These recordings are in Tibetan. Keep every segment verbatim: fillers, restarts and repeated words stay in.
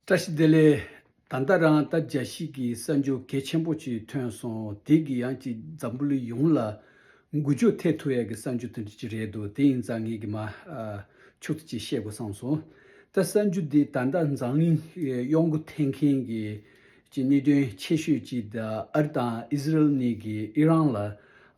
བཀྲ་ཤིས་བདེ་ལེགས། ད་ལྟ་རང་ད་རྒྱལ་སྤྱི་གི་གསར་འགྱུར་གལ་ཆེན་པོ་ཅིག་ཐོན་སོང་། དེ་གི་ཡང་ཅིག་འཛམ་བུ་གླིང་ཡོངས་ལ་འགུལ་སྐྱོད་ཐེབས་ཐུབ་ཡ་གི་གསར་འགྱུར་དེ་འདྲ་ཅིག་རེད་འདུག་དེ་ཡིན་ཙང་ངེད་ཀྱི་མ་ཨ་ཆུ་ཚོད་ཅིག་བཤད་དགོས་བསམ་སོང་། ད་གསར་འགྱུར་འདི་ད་ལྟ་འཛམ་གླིང་གཡོ་འགུལ་ཐེབས་མཁན་གྱི་ཅིག་གནད་དོན་ཆེ་ཤོས་ཅིག་ད་ཨ་རི་དང་ཨི་ཟི་རལ་གཉིས་ཀྱིས་ཨི་རན་ལ་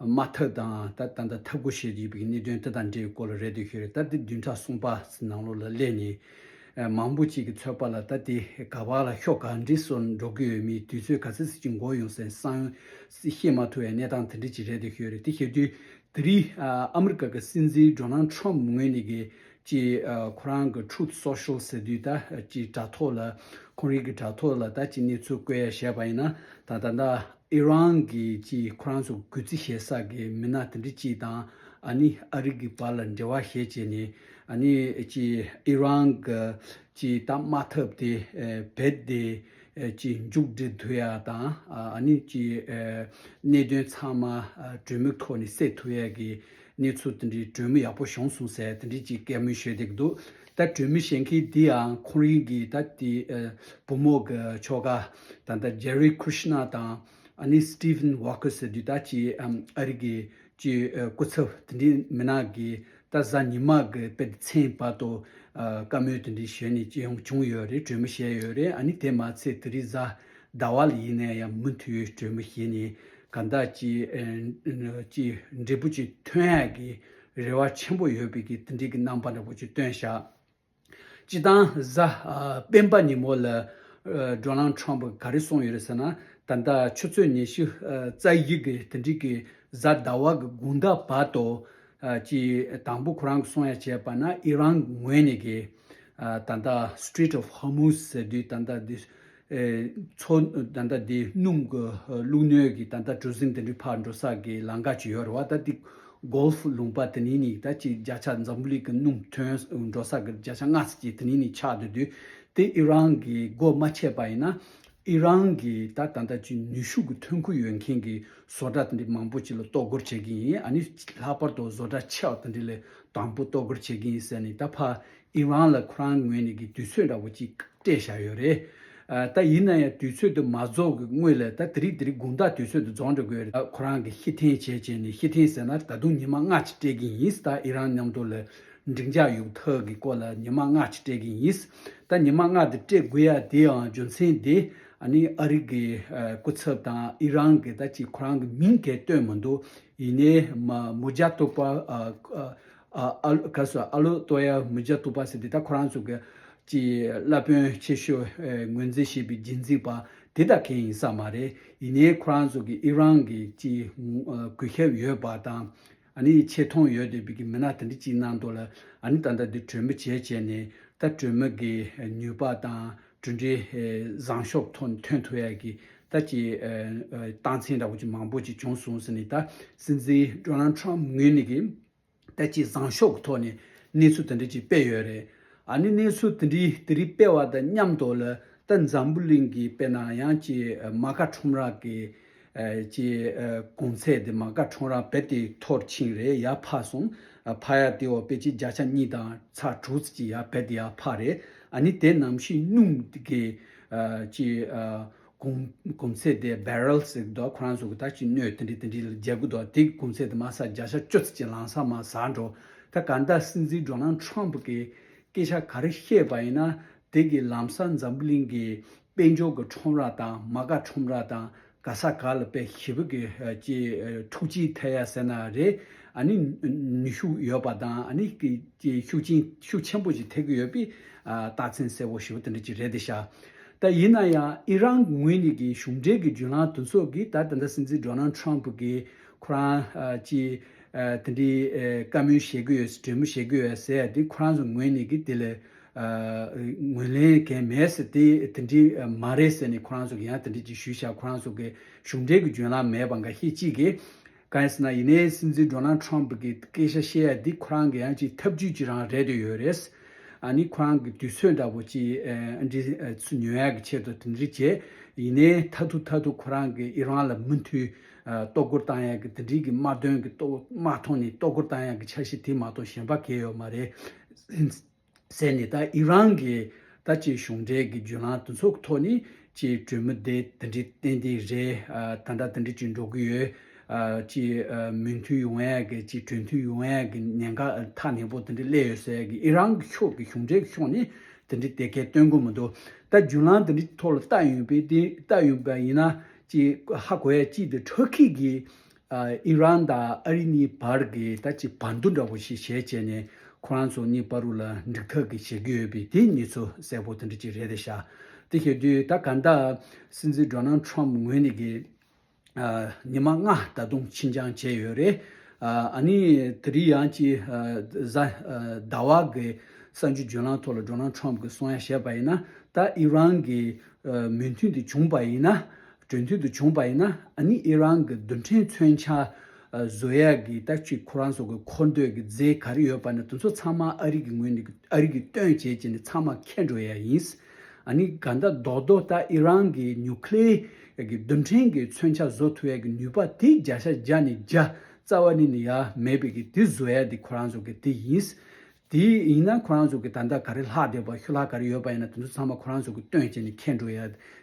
དམག་འཐབ་དང་ད་ད་ལྟ་འཐབ་རྒོལ་བྱེད་ཀྱི་ཡོད་པའི་གནད་དོན་དེ་དང་འབྲེལ་བའི་སྐོར་ལ་རེད་འདུག་ཤོད་རེད། ད་དེ་བདུན་ཕྲག་གསུམ་པ་ནང་ལོགས་ལ་སླེབས་ནས་ཨ་མང་པོ་ཅིག་གི་ཚོད་དཔག་ལ་ད་དེ་ག་བ་ལ་ཤོག་ག་འདྲི་སོར་འགྲོ་གི་ཡོད་མེད། དུས་ཚོད་ག་ཚོད་ཅིག་འགོར་ཡོང་ཟེར་བསམ་ཤེས་མ་ཐུབ་པའི་གནས་སྟངས་དེ་འདྲ་ཅིག་རེད་འདུག་ཤོད་རེད། དེ་བྱེད་དུས་དེ་རིང་ཨ་ཨ་མི་རི་ཀ་གི་སྲིད་འཛིན་ཌོ་ནལ་ཊམ་ངོས་ནས་གི་ཅིག་ཨ་ཁོ་རང་གི་Truth Social་ཟེར་དུས་ད་ཅིག་དྲ་ཐོག་ལ་ཁོང་རང་གི་དྲ་ཐོག་ལ་ད་ཅིག་གནས་ཚུལ་བཀོད་ཡ་བྱས་པ་ཡིན་ན། ད་ད་ད་ཨི་རན་གྱི་ཅིག་ཁོ་རང་ཚོ་གུས་བརྩི་བྱེད་ས་གི་མི་སྣ་དེ་འདྲ་ཅིག་དང་ཨ་ནི་ཨ་རི་གི་བར་ལ་འབྲེལ་བ་བྱས་བྱས་ནས་ཨ་ནི་ཅིག་ཨི་རན་གི་ཅིག་ད་དམག་འཐབ་དེ་ཨེ་རྦད་དེ་ཨེ་ཅིག་མཇུག་སྒྲིལ་ཐུབ་ཡ་དང་ཨ་ཨ་ནི་ཅིག་ཨེ་གནད་དོན་ཚང་མ་ཨ་གྲོས་མོལ་ཐོག་ནས་སེལ་ཐུབ་ཡ་གི་གནས་ཚུལ་དེ་འདྲའི་གྲོས་མོལ་ཡག་པོ་བྱུང་སོང་ཟེར་དེ་འདྲའི་ཅིག་བཀའ་མོལ་ཞུས་བསྡད་ཀྱི་འདུག་ད་གྲོས་མོལ་བྱེད་མཁན་དེ་ཡང་ཁོང་རང་གི་ད་དེ་ཨེ་བུ་མོ་གི་ཁྱོ་ག་ད་ད་ཇེ་རི་ཁུ་ཤི་ན་དང་ཨ་ནི་སི་ཊི་ཝན་ཝོ་ཀར་ཟེར་དུས་ད་ཅིག་ཨམ་ཨ་རི་གི་ཅིག་ཨ་སྐུ་ཚབ་དེ་འདྲའི་མི་སྣ་གིས་ད་གཟའ་ཉི་མ་གི་དཔེ་མཚན་བར་དུ་ཨ་བཀའ་མོལ་དེ་འདྲའི་ཞུས་ནས་ཅིག་ཡང་བྱུང་ཡོད་རེད། གྲོས་མོལ་བྱས་ཡོད་རེད། ཨ་ནི་དེ་མ་ཚད་དེ་རིང་གཟའ་ཟླ་བ་ལ་ཡིན་ན་ཡང་མུ་མཐུད་གྲོས་མོལ་བྱས་ནས་གང་ལྟར་ཅིག་ཨ་ཅིག་འབྲས་བུ་ཅིག་ཐོན་ཡག་གི་རེ་བ་ཆེན་པོ་ཡོད་པའི་གི་དེ་འདྲའི་གི་རྣམ་པ་འདྲ་པོ་ཅིག་སྟོན་ཤག་སྤྱིར་བཏང་གཟའ་ཨ་སྤེན་པ་ཉིན་མོ་ལ་ཨ་ཌོ་ནལ་ཊམ་ག་རེ་གསུངས་ཡོད་རེད་ཟེར་ན། ད་ལྟ་ཆུ་ཚོད་ཉི་ཤུ་ཨ་རྩ་བཞི་གི་དེ་འདྲའི་གི་གཟའ་ཟླ་བ་གི་དགོང་དག་བར་དུ་ཨ་ཅིག་དང་པོ་ཁོ་རང་གི་གསུང་ཡ་བྱས་པ་ན་ཨི་རན་ངོས་ནས་གི་ཨ་ད་ལྟ་Strait of Hormuz་ཟེར་དུས་ད་ལྟ་འདི་ཨེ་མཚོ་ད་ལྟ་འདི་སྣུམ་གི་ཨ་བླུགས་སྣོད་ཀྱི་ད་ལྟ་གྲུ་གཟིངས་དེ་འདྲའི་ཕར་འགྲོ་ས་གི་ལམ་ཁ་ཅིག་ཡོད་རེད་བ། ད་འདི་གོལ་ཕུ་ལུང་པ་དེ་ནས་ནི་ད་ཅིག་བརྒྱ་ཆ་འཛམ་བུ་གླིང་གི་སྣུམ་ཐོན་འགྲོ་ས་གི་བརྒྱ་ཆ་ལྔ་ཙམ་ཅིག་དེ་ནས་ནི་ཆགས་བསྡད་དུས། དེ་ཨི་རན་གྱིས་སྒོ་མ་ཕྱེ་བ་ཡིན་ན་ཨི་རན་གྱི་ད་ད་ལྟ་ཅིག་ནུས་ཤུགས་ཀྱི་ཐོན་ཁུངས་ཡོད་མཁན་གྱི་བཟོ་གྲྭ་དེ་འདྲ་མང་པོ་ཅིག་ལ་གཏོར་རྒོལ་བྱེད་ཀྱི་ཡིན། ཨ་ནི་ལྷག་པར་དུ་བཟོ་གྲྭ་ཆེ་བ་དེ་འདྲ་ལ་དང་པོ་གཏོར་རྒོལ་བྱེད་ཀྱི་ཡིན་ཟེར་ནས་ད་ཕར་ཨི་རན་ལ་ཁོ་རང་ངོས་ནས་ཀྱི་དུས་ཚོད་འདྲ་པོ་ཅིག་སྤྲད་བཞག་ཡོད་རེད། ཨ་ད་ཡིན་ན་ཡང་དུས་ཚོད་དེ་མ་རྫོགས་ཀྱི་སྔོན་ལ་ད་དེ་རིང་དེ་རིང་དགོང་དག་དུས་ཚོད་དེ་རྫོགས་འགྲོ་དགོས་རེད། ཁོ་རང་གིས་ཕྱིར་འཐེན་བྱས་བྱས་ནས། ཕྱིར་འཐེན་ཟེར་ན་ད་དུང་ཉི་མ་ལྔ་ཅིག་སྤྲད་ཀྱི་ཡིན། ད་ཨི་རན་མཉམ་དུ་ལ་འགྲིག་འཇགས་ཡོང་ཐབས་ཀྱི་སྐོར་ལ་ཉི་མ་ལྔ་ཅིག་སྤྲད་ཀྱི་ཡིན། ད་ཉི་མ་ལྔ་དེ་སྤྲད་དགོས་ཡ་དེའང་རྒྱུ་མཚན་དེ་ཨ་ནི་ཨ་རི་གི་ཨ་སྐུ་ཚབ་དང་ཨི་རན་གྱི་ད་ཅིག་ཁོ་རང་གི་མིང་གས་བཏོན་མི་འདུག་ཡིན་ནའི་མ་མུ་ཇ་ཏུ་པ་ཨ་ཨ་ཨ་ཨ་ག་སོ་ཨ་ལོ་ཏོ་ཡ་མུ་ཇ་ཏུ་པ་ཟེར་དེ་ད་ཁོ་རང་ཚོ་གི་ཅིག་བླ་དཔོན་ཆེ་ཤོས་ཨེ་ངོས་འཛིན་བྱས་པའི་རྒྱུན་འཛིན་པ་དེ་ད་གང་ཡིན་ས་མ་རེད། ཡིན་ནའི་ཁོ་རང་ཚོ་གི་ཨི་རན་གྱི་ཅིག་ཨ་གུས་ཞབས་ཡོད་པ་དང་ཨ་ནི་ཆེ་མཐོང་ཡོད་བསྡད་པའི་གི་མི་སྣ་དེ་འདྲ་ཅིག་ནང་དུ་ལ་ཨ་ནི་ད་ལྟ་འདི་གྲོས་མོལ་བྱས་བྱས་ནས་ད་གྲོས་མོལ་གྱི་ནུས་པ་དང་གྲུབ་འབྲས་ཨེ་བཟང་ཤོས་ཐོན་ཐོན་ཐུབ་ཡ་གི་ད་ཅིག་ཨེ་ཨེ་རྟགས་མཚན་འདྲ་པོ་ཅིག་མང་པོ་ཅིག་བྱུང་སོང་ཟེར་ནས། ད་སྲིད་འཛིན་ཌོ་ནལ་ཊམ་ངོས་ནས་གི་ད་ཅིག་བཟང་ཤོས་ཀྱི་ཐོག་ནས་གནས་ཚུལ་དེ་འདྲ་ཅིག་སྤེལ་ཡོད་རེད། ཨ་ནི་གནས་ཚུལ་དེ་འདྲའི་དེ་རིང་སྤེལ་བ་དང་མཉམ་དུ་ལ་ད་འཛམ་བུ་གླིང་གི་དཔེར་ན་ཡང་ཅིག་མ་ཀ་ཁྲོམ་ར་གི་ཨ་ཅིག་ཨ་གོང་ཚད་དེ་མ་ཀ་ཁྲོམ་ར་རྦད་དེ་མཐོར་ཕྱིན་རེད། ཡར་འཕར་སོང་། ཨ་འཕར་ཡ་དེ་འོ་དཔེ་ཅིག་བརྒྱ་ཆ་གཉིས་དང་ཚེག་དྲུག་ཙམ་ཅིག་ཡར་རྦད་དེ་ཡར་འཕར་རེད། ཨ་ནི་དེ་ནང་བཞིན་སྣུམ་གི་ཨ་ཅིག་ཨ་གོང་གོང་ཚད་དེ་བེ་རལ་ཟེར་གི་འདུག་ཁོ་རང་ཚོ་གི་ད་ཅིག་སྣོད་དེ་འདྲ་དེ་འདྲ་ལ་རྒྱག་གི་འདུག་དེ་གི་གོང་ཚད་དེ་མ་ཟད་བརྒྱ་ཆ་བཅུ་ཙམ་ཅིག་ལམ་སང་མར་ཟག་འགྲོ། ད་གང་ལྟར་སྲིད་འཛིན་ཌོ་ནལ་ཊམ་གིས་སྐད་ཆ་ག་རེ་བཤད་པ་ཡིན་ན། དེ་གི་ལམ་སང་འཛམ་བུ་གླིང་གི་དཔལ་འབྱོར་གྱི་ཁྲོམ་ར་དང་མ་ཀ་ཁྲོམ་ར་དང་ག་ས་ག་ལ་དཔེ་ཞེ་པོ་གི་ཨ་ཅིག་ཨ་འཁྲུག་རྐྱེན་ཐེབས་ཡ་ཟེར་ན་རེད། ཨ་ནི་ནུས་ཤུགས་ཡོད་པ་དང་ཨ་ནི་གི་ཅིག་ཤུགས་ཆེན་ཤུགས་ཆེན་པོ་ཅིག་ཐེབས་ཀྱི་ཡོད་པའི་ཨ་རྟགས་མཚན་གསལ་པོ་ཞེ་པོ་དེ་འདྲ་ཅིག་རེད་དེ་ཤག་ད་ཡིན་ན་ཡང་ཨི་རན་ངོས་ནས་ཀྱི་གཞུང་འབྲེལ་གྱི་བརྒྱུད་ལམ་དེ་ཚོ་གིས་ད་ད་ལྟ་སྲིད་འཛིན་ཌོ་ནལ་ཊམ་གིས་ཁོ་རང་ཨ་ཅིག་ཨ་དེ་འདྲའི་ཨ་བཀའ་མོལ་བྱེད་ཀྱི་ཡོད། གྲོས་མོལ་བྱེད་ཀྱི་ཡོད་ཟེར་ཡ་དེ་ཁོ་རང་ཚོ་ངོས་ནས་ཀྱི་དེ་ལ་ཨ་ངོས་ལེན་གང་མེད་ཟེར། དེ་དེ་འདྲའི་མ་རེད་ཟེར་ནས་ཁོ་རང་ཚོ་གི་ཡང་དེ་འདྲའི་ཅིག་ཞུས་ཤག་ཁོ་རང་ཚོ་གི་གཞུང་འབྲེལ་གྱི་བརྒྱུད་ལམ་མེད་པ་འགའ་ཤས་ཅིག་གིས། གང་ཡིན་ཟེར་ན་ཡིན་ནའི་སྲིད་འཛིན་ཌོ་ནལ་ཊམ་གྱི་སྐད་ཆ་བཤད་ཡ་འདི་ཁོ་རང་གི་ཡང་ཅིག་ཐབས་ཇུས་ཅིག་རང་རེད་འདོད་ཡོད་རེད། ཨ་ནི་ཁོ་རང་གི་དུས་ཚོད་འདྲ་པོ་ཅིག་ཨ་འདི་ཨ་ཚུར་ཉོ་ཡ་གི་ཆེད་དུ་དེ་འདྲ་བྱས། ཡིན་ནའི་མཐར་ཐུག་མཐར་ཐུག་ཁོ་རང་གི་ཨི་རན་ལ་མུ་མཐུད་ཨ་གཏོར་རྒོལ་བཏང་ཡ་གི་དེ་འདྲའི་གི་དམག་དོན་གི་གཏོར་དམག་ཐོག་ནས་གཏོར་རྒོལ་བཏང་ཡ་གི་འཆར་གཞི་དེ་མ་གཏོགས་གཞན་པ་གང་ཡོད་མ་རེད། ཟེར་ནས་ད་ཨི་རན་གྱི་ ད་ཅིག་གཞུང་འབྲེལ་གྱི་བརྒྱུད་ལམ་དེ་ཚོ་གི་ཐོག་ནས་ཅིག་གྲོས་མོལ་དེ་དེ་འདྲའི་ཏན་ཏན་རེད། ཨ་ད་ལྟ་དེ་འདྲ་ཅིག་འགྲོ་གི་ཡོད། ཨ་ཅིག་ཨ་མོས་མཐུན་ཡོང་ཡ་གི་ཅིག་གྲོས་མཐུན་ཡོང་ཡ་གི་ཉེན་ཁ་ཐག་ཉེ་པོ་དེ་འདྲ་སླེབས་ཡོད་ཟེར་ཡ་གི་ཨི་རན་གྱི་ཕྱོགས་ཀྱི་གཞུང་འབྲེལ་གྱི་ཕྱོགས་ནས་དེ་འདྲའི་དེ་གས་སྟོན་གི་མི་འདུག་ད་བརྒྱུད་ལམ་དེ་འདྲའི་ཐོག་ལ་ལྟ་ཡོང་པས་དེ་ལྟ་ཡོང་པ་ཡིན་ན་ཅིག་ཧ་གོ་ཡ་གཅིག་དེ་ཐུར་ཁེ་གིས། ཨ་ཨི་རན་དང་ཨ་རི་གཉིས་བར་གྱི་ད་ཅིག་བར་འདུམ་འདྲ་པོ་ཞིག་བྱས་བྱས་ནས་ཁོ་རང་ཚོ་གཉིས་བར་དུ་ལ་འགྲིག་ཐབས་ཀྱི་བྱེད་ཀྱི་ཡོད་པའི་དེའི་གནས་ཚུལ་གསལ་པོ་དེ་འདྲ་ཅིག་རེད་ཤག་དེ་བྱེད་དུས་ད་ག་ད་སྲིད་འཛིན་ཌོ་ནལ་ཊམ་ངོས་ནས་ཀྱི་ཨ་ཉི་མ་ལྔ་ད་དུང་ཕྱིན་འགྱངས་བྱས་ཡོད་རེད། ཨ་ཨ་ནི་དེ་རིང་ཡང་ཅིག་ཨ་གཟའ་ཨ་ཟླ་བ་གི་གསར་འགྱུར་བརྒྱུད་ལམ་ཐོག་ལ་ཌོ་ནལ་ཊམ་གྱིས་གསུང་ཡ་བཤད་པ་ཡིན་ན་ད་ཨི་རན་གྱི་ཨ་མོས་མཐུན་དེ་བྱུང་པ་ཡིན་ན། གྲོས་མཐུན་དུ་བྱུང་པ་ཡིན་ན་ཨ་ནི་ཨི་རན་གྱི་རྡུལ་ཕྲན་མཚོན་ཆ་ཨ་བཟོ་ཡག་གི་ད་ཅིག་ཁོ་རང་ཚོ་གི་མཁོ་འདོད་ཀྱི་རྫས་ག་རེ་ཡོད་པ་ནི་དེ་ཚོ་ཚང་མ་ཨ་རི་གི་ངོས་ནས་ཨ་རི་གི་བཏོན་བྱས་བྱས་ནས་ཚང་མ་ཁྱེར་འགྲོ་ཡག་ཡིན། ཨ་ནི་ག་ད་རྡོག་རྡོག་ད་ཨི་རན་གྱི་ནིའུ་ཀི་ལི་ཡ་གི་རྡུལ་ཕྲན་གྱི་མཚོན་ཆ་བཟོ་ཐུབ་ཡག་གི་ནུས་པ་དེ་བརྒྱ་ཆ་བརྒྱ་ནས་བརྒྱ་རྩ་བ་ནས་ནི་ཡ་མེད་པའི་གི་དེ་བཟོ་ཡག་དེ་ཁོ་རང་ཚོ་གི་དེ་ཡིན། དེ་ཡིན་ན་ཁོ་རང་ཚོ་གི་ད་ལྟ་ག་རེ་ལྷག་བསྡད་པ་ཤུལ་ལྷག་ག་རེ་ཡོད་པ་ཡིན་ན་དེ་ཚོ་ཚང་མ་ཁོ་རང་ཚོ་གི་བཏོན་བྱས་ནས་ཁྱེར་འགྲོ་ཡ་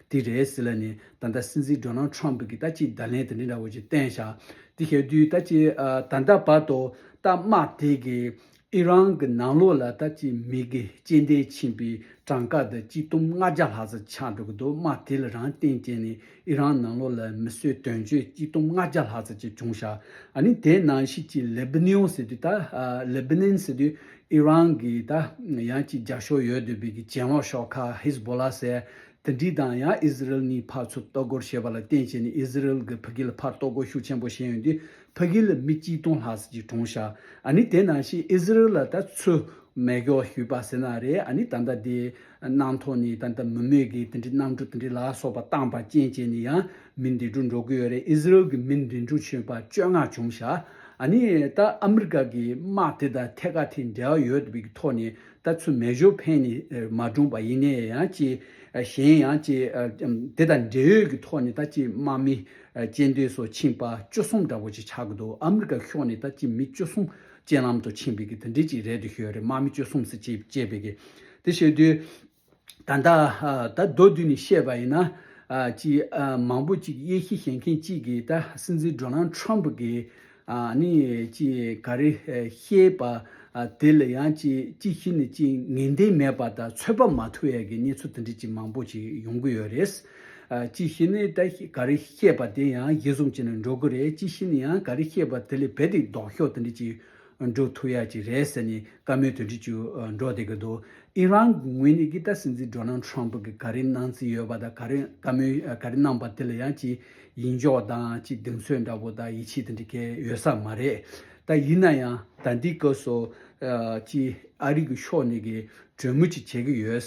དེ་རེད་ཟེར་ལབ་ནས་ད་ལྟ་སྲིད་འཛིན་ཌོ་ནལ་ཊམ་གི་ད་ཅིག་བརྡ་ལན་དེ་འདྲ་འདྲ་བོ་ཅིག་བསྟན་ཤག་དེ་བྱས་དུས་ད་ཅིག་ཨ་ད་ལྟ་བར་དུ་ད་དམག་དེ་གི་ཨི་རན་གི་ནང་ལོགས་ལ་ད་ཅིག་མི་གི་རྐྱེན་འདས་ཕྱིན་པའི་གྲངས་ཀ་དེ་གཅིག་སྟོང་ལྔ་བརྒྱ་ལྷག་ཙམ་ཆགས་འགྲོ་གི་འདུག་དམག་དེ་ལ་རང་བརྟེན་བྱས་ནས་ཨི་རན་ནང་ལོགས་ལ་མི་གསོད་དོན་གཅོད་གཅིག་སྟོང་ལྔ་བརྒྱ་ལྷག་ཙམ་ཅིག་བྱུང་ཤག་ཨ་ནི་དེ་ནང་བཞིན་གྱི་ལེ་བྷ་ནོན་ཟེར་དུས་ད་ཨ་ལེ་བྷ་ནོན་ཟེར་དུས་ཨི་རན་གྱི་ད་ཡང་ཅིག་རྒྱབ་ཕྱོགས་ཡོད་བསྡད་པའི་གི་གྱེན་ལོག་ཤོག་ཁག་ཧིས་བྷོ་ལ་ཟེར་དེ་འདྲ་དང་ཡང་ཨི་ཟི་རེལ་གཉིས་ཕར་ཚུར་ལྟ་སྐོར་བྱས་པ་ལ་བརྟེན་བྱས་ནས་ཨི་ཟི་རེལ་གྱི་ཕ་གི་ལ་ཕར་ལྟ་སྐོར་ཤུགས་ཆེན་པོ་བྱས་ཡོང་དུས་ཕ་གི་ལ་མི་གཅིག་སྟོང་ལྷག་ཙམ་ཅིག་གྲོངས་ཤག་ཨ་ནི་དེ་ནང་བཞིན་ཨི་ཟི་རེལ་ལ་ད་ཚུར་མེ་སྒྱོགས་གཞུས་པ་ཟེར་ན་རེད། ཨ་ནི་ད་ལྟ་དེ་གནམ་ཐོག་ནས་ད་ལྟ་མི་མེད་ཀྱི་དེ་འདྲའི་གནམ་གྲུ་དེ་འདྲའི་ལ་སོགས་པ་བཏང་པ་རྐྱེན་བྱས་ནས་ཡང་མི་འདི་འགྲོ་འགྲོ་གི་ཡོད་རེད། ཨི་ཟི་རེལ་གྱི་མི་འདི་འགྲོ་ཆོད་པ་བཅོ་ལྔ་བྱུང་ཤག་ཨ་ནི་ད་ཨ་མི་རི་ཀ་གི་དམག་དེ་དང་ཐད་ཀ་དེ་འབྲེལ་བ་ཡོད་པའི་ཐོག་ནས་ད་ཚུར་མེ་སྒྱོགས་འཕེན་ནས་མ་བཀྲོངས་པ་ཡིན་ནའི་ཡང་ཅིག་གཞན་ཡང་ཅིག་དེ་དང་འབྲེལ་ཡོད་ཀྱི་ཐོག་ནས་ད་ཅིག་དམག་མི་རྐྱེན་འདས་སོགས་ཕྱིན་པ་བཅུ་གསུམ་འདྲ་བོ་ཅིག་ཆགས་ཀྱི་འདུག་ཨ་མི་རི་ཀ་ཕྱོགས་ནས་ད་ཅིག་མི་བཅུ་གསུམ་རྐྱེན་ལམ་དུ་ཕྱིན་པའི་གི་དེ་འདྲའི་ཅིག་རེད་འདུག་ཤོད་རེད། དམག་མི་བཅུ་གསུམ་ཟེར་ཅིག་བཅད་པའི་གི་དེ་བྱེད་དུས། ད་ལྟ་ཨ་ད་མདོར་བསྡུས་ནས་བཤད་པ་ཡིན་ན་ཨ་ཅིག་ཨ་མང་པོ་ཅིག་དབྱེ་ཞིབ་བྱེད་མཁན་གཅིག་གིས་ད་སྲིད་འཛིན་ཌོ་ནལ་ཊམ་གིས་ཨ་ནི་ཅིག་ག་རེ་ཨ་བཤད་པ་ཨ་དེ་ལ་ཡང་ཅིག་ཅིག་ཤེས་ནས་ཅིག་ངེས་གཏན་མེད་པ་དང་ཚོད་དཔག་མ་ཐུབ་ཡ་གི་གནས་ཚུལ་དེ་འདྲ་ཅིག་མང་པོ་ཅིག་ཡོང་གི་ཡོད་རེད། ཨ་ཅིག་ཤེས་ནས་ད་ག་རེ་བཤད་པ་དེ་ཡང་གཞི་བཟུང་བྱས་ནས་འགྲོ་གི་རེད། ཅིག་ཤེས་ནས་ཡང་ག་རེ་བཤད་པ་དེ་ལས་རྦད་དེ་ལྡོག་ཕྱོགས་དེ་འདྲ་ཅིག་འགྲོ་ཐུབ་ཡ་ཅིག་རེད་ཟེར་ནས་བཀའ་མོལ་དེ་འདྲ་ཅིག་འགྲོ་བསྡད་ཀྱི་འདུག་ཨི་རན་གྱི་ངོས་ནས་ཀྱི་ད་སྲིད་འཛིན་ཌོ་ནལ་ཊམ་གྱིས་ག་རེ་གནང་རྩིས་ཡོད་པ་དང་ག་རེ་བཀའ་མོལ་ག་རེ་གནང་པ་དེ་ལ་ཡང་ཅིག་ཡིད་འཇོག་དང་ཅིག་གདེང་ཚོད་འདྲ་པོ་དང་ཡིད་ཆེས་དེ་འདྲ་གས་ཡོད་ས་མ་རེད། ད་ཡིན་ན་ཡང་ད་འདི་སྐབས་སུ་ཨ་ཅིག་ཨ་རི་གི་ཕྱོགས་ནས་ཀྱི་གྲོས་མོལ་ཅིག་བྱེད་ཀྱི་ཡོད།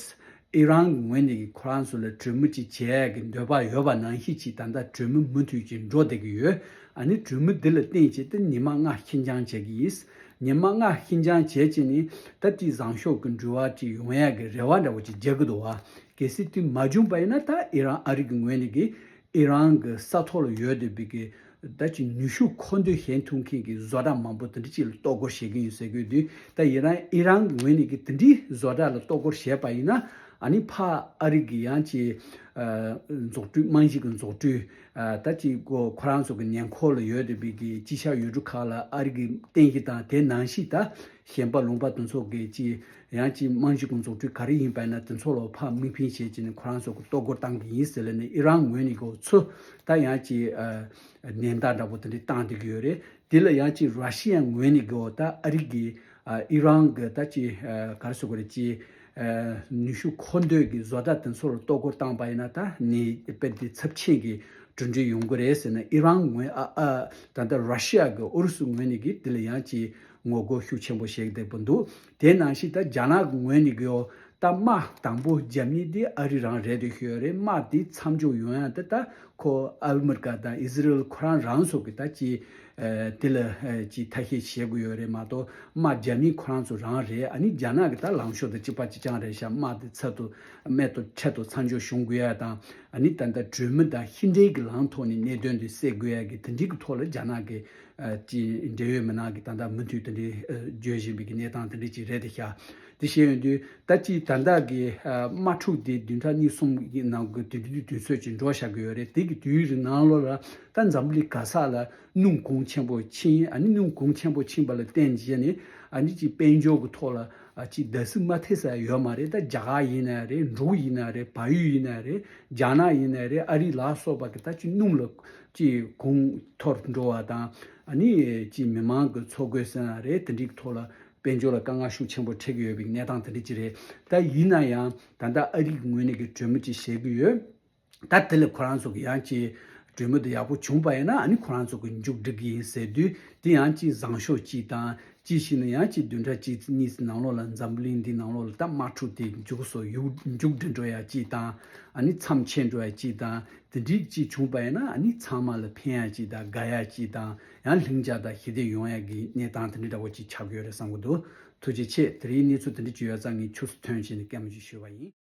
ཨི་རན་གྱི་ངོས་ནས་ཀྱི་ཁོ་རང་ཚོ་ལ་གྲོས་མོལ་ཅིག་བྱེད་ཡག་གི་འདོད་པ་ཡོད་པ་ནང་བཞིན་ཅིག་ད་ལྟ་གྲོས་མོལ་མུ་མཐུད་ཅིག་འགྲོ་བསྡད་ཀྱི་ཡོད། ཨ་ནི་གྲོས་མོལ་འདི་ལ་བརྟེན་བྱས་ཏེ་ཉི་མ་ལྔ་ཕྱིན་འགྱངས་བྱེད་ཀྱི་ཡིན། ཉི་མ་ལྔ་ཕྱིན་འགྱངས་བྱས་བྱས་ནས་ད་ཅིག་བཟང་ཕྱོགས་ཀྱི་འགྲོ་བ་ཅིག་ཡོང་ཡག་གི་རེ་བ་འདྲ་བོ་ཅིག་རྒྱག་གི་འདུག་བ། གལ་སྲིད་དེ་མ་བྱུང་པ་ཡིན་ན་ད་ཨི་རན་ཨ་རི་གི་ངོས་ནས་ཀྱི་ཨི་རན་གྱི་ས་ཐོག་ལ་ཡོད་བསྡད་པའི་གི་ད་ཅིག་ནུས་ཤུགས་མཁོ་འདོན་བྱེད་ཐུབ་མཁན་གྱི་བཟོ་གྲྭ་མང་པོ་དེ་འདྲ་ཅིག་ལ་གཏོར་རྒོལ་བྱེད་ཀྱི་ཡིན་ཟེར་གྱི་ཡོད་དུས་ད་ཡིན་རང་ཨི་རན་གྱི་ངོས་ནས་ཀྱི་དེ་འདྲའི་བཟོ་གྲྭ་ལ་གཏོར་རྒོལ་བྱས་པ་ཡིན་ན་ཨ་ནི་ཕ་ཨ་རི་གི་ཡང་ཅིག་ཨ་རྫོགས་སྤྲུལ་རྨང་གཞི་གི་རྫོགས་སྤྲུལ་ཨ་ད་ཅིག་ཁོ་ཁོ་རང་ཚོ་གི་ཉེ་འཁོར་ལ་ཡོད་བསྡད་པའི་གི་ཅིག་ཤ་ཡུལ་གྲུ་ཁག་ལ་ཨ་རི་གི་རྟེན་གཞི་དང་དེ་ནང་བཞིན་ད་གཞན་པ་ལུང་པ་དེ་ཚོ་གི་ཅིག་ཡང་ཅིག་རྨང་གཞི་ཀུན་རྫོགས་སྤྲུལ་ག་རེ་ཡིན་པ་ཡིན་ན་དེ་ཚོ་ལ་ཕར་དམིགས་འབེན་བྱས་བྱས་ནས་ཁོ་རང་ཚོ་གི་གཏོར་རྒོལ་བཏང་གི་ཡིན་ཟེར་ལབ་ནས་ཨི་རན་ངོས་ནས་གོ་ཚུར་ད་ཡང་ཅིག་ཨ་ནན་ཏན་འདྲ་པོ་དེ་འདྲ་བཏང་བསྡད་ཀྱི་ཡོད་རེད། དེ་ལ་ཡང་ཅིག་ར་ཤི་ཡ་ངོས་ནས་གོ་ད་ཨ་རི་གི་ཨ་ཨི་རན་གི་ད་ཅིག་ཨ་ག་རེ་ཟེར་དགོས་རེད་ཅིག་ཨ་ནུས་ཤུགས་མཁོ་འདོན་གྱི་བཟོ་གྲྭ་དེ་ཚོ་ལ་གཏོར་རྒོལ་བཏང་པ་ཡིན་ན་ད་ནི་དཔེ་དེ་ཚབས་ཆེན་གྱི་གྲུབ་འབྲས་ཡོང་གི་རེད་ཟེར་ན་ཨི་རན་ངོས་ཨ་ཨ་ད་ལྟ་ར་ཤི་ཡ་གི་ཨུ་རུ་སུ་ངོས་ནས་གི་དེ་ལ་ཡང་ཅིག་ངོ་རྒོལ་ཤུགས་ཆེན་པོ་བྱེད་བསྡད་པ་འདུག་དེ་ནང་བཞིན་ད་རྒྱ་ནག་གི་ངོས་ནས་གི་ཡོ་ད་དམག་དང་པོ་རྒྱབ་གཉིས་དེ་ཨ་རི་རང་རེད་དེ་ཤོད་རེད། དམག་དེ་མཚམས་འཇོག་ཡོང་ཡ་དེ་ད་ཁོ་ཨ་མི་རི་ཀ་དང་ཨི་ཟི་རེལ་ཁོ་རང་རང་སོགས་ཀྱི་ད་ཅི་དེ་ལ་ཅི་ཐ་ཤལ་བྱེད་དགོས་ཡོད་རེད་མ་གཏོགས་དམག་རྒྱབ་གཉིས་ཁོ་རང་ཚོ་རང་རེད། ཨ་ནི་རྒྱ་ནག་གི་ད་ལངས་ཕྱོགས་དེ་གཅིག་པ་གཅིག་རྐྱང་རེད་ཤག་དམག་དེ་ཚར་དུ་རྨད་དུ་ཆད་དུ་མཚམས་འཇོག་བྱུང་དགོས་ཡ་དང་ཨ་ནི་ད་ལྟ་གྲོས་མོལ་དང་ཤིང་འབྲས་ཀྱི་ལམ་ཐོག་ནས་གནད་དོན་དེ་སེལ་དགོས་ཡ་གི་དེ་འདྲའི་གི་ཐོག་ལ་རྒྱ་ནག་གི་ཅི་འབྲེལ་ཡོད་མི་སྣ་གི་ད་ལྟ་མུ་མཐུད་དེ་འདྲའི་བརྗོད་བཞིན་པའི་གི་གནས་སྟངས་དེ་འདྲ་ཅིག་རེད་དེ་ཤག་དེ་བཤད་ཡོང་དུས་ད་ཅི་ད་ལྟ་གི་ཨ་དམག་འཁྲུག་དེ་བདུན་ཕྲག་གཉིས་གསུམ་གྱི་ནང་གི་དུས་དུས་དུས་ཚོད་ཅིག་འགྲོ་བཞག་གི་ཡོད་རེད། དེ་གི་དུས་རིང་ནང་ལོགས་ལ་ད་འཛམ་བུ་གླིང་ག་ས་ལ་སྣུམ་གོང་ཆེན་པོ་ཕྱིན། ཨ་ནི་སྣུམ་གོང་ཆེན་པོ་ཕྱིན་པ་ལ་བརྟེན་བྱས་ནས་ཨ་ནི་ཅིག་དཔལ་འབྱོར་གྱི་ཐོག་ལ་ཨ་ཅིག་བརྡབ་གསིག་མ་ཐེབས་ས་ཡོད་མ་རེད། ད་རྒྱ་གར་ཡིན་ན་རེད། འབྲུག་ཡིན་ན་རེད། བལ་ཡུལ་ཡིན་ན་རེད། རྒྱ་ནག་ཡིན་ན་རེད། ཨ་རི་ལ་སོགས་པ་གི་ད་ཅིག་སྣུམ་ལ་ཅིག་གོང་མཐོར་འགྲོ་བ་དང་། ཨ་ནི་ཅིག་མི་མང་གི་འཚོ་གོས་ཟེར་ན་རེད། དེ་འདྲའི་ཐོག་ལ་དཔལ་འབྱོར་ལ་དཀའ་ངལ་ཤུགས་ཆེན་པོ་འཕྲད་ཀྱི་ཡོད་པའི་གནས་སྟངས་དེ་འདྲ་ཅིག་རེད། ད་ཡིན་ན་ཡང་ད་ལྟ་ཨ་རི་གི་ངོས་ནས་ཀྱི་གྲོས་མོལ་ཅིག་བྱེད་ཀྱི་ཡོད། ད་དེ་ལས་ཁོ་རང་ཚོ་གི་ཡང་ཅིག་གྲོས་མོལ་དེ་ཡག་པོ་བྱུང་པ་ཡིན་ན། ཨ་ནི་ཁོ་རང་ཚོ་གི་མཇུག་སྒྲིལ་གྱི་ཡིན་ཟེར་དུས། དེ་ཡང་ཅིག་བཟང་ཕྱོགས་གཅིག་དང་། ཅིག་བྱས་ན་ཡང་ཅིག་བདུན་ཕྲག་གཅིག་གཉིས་ནང་ལོགས་ལ་འཛམ་བུ་གླིང་འདི་ནང་ལོགས་ལ་ད་དམག་འཁྲུག་དེ་མཇུག་སོ་ཡུག་མཇུག་སྒྲིལ་འགྲོ་ཡ་གཅིག་དང་། ཨ་ནི་མཚམས་ཆད་འགྲོ་ཡ་གཅིག་དང་། དེ་འདྲའི་གཅིག་བྱུང་པ་ཡིན་ན། ཨ་ནི་ཚང་མ་ལ་ཕན་ཡ་གཅིག་དང་། དགའ་ཡ་གཅིག་དང་། ཡང་ལྷིང་འཇགས་དང་ཞི་བདེ་ཡོང་ཡ་གི་གནས་སྟངས་དེ་འདྲ་འདྲ་བོ་གཅིག་ཆགས་ཀྱི་ཡོད་རེད་བསམ་གྱི་འདུག། ཐུགས་རྗེ་ཆེ། དེ་རིང་གནས་ཚུལ་དེ་འདྲ་གཅིག་ཡོད་ཙང་ངས་ཕྱོགས་སུ་ཐོན་བྱས་ནས་སྐད་མ་གཅིག་ཞུས་པ་ཡིན།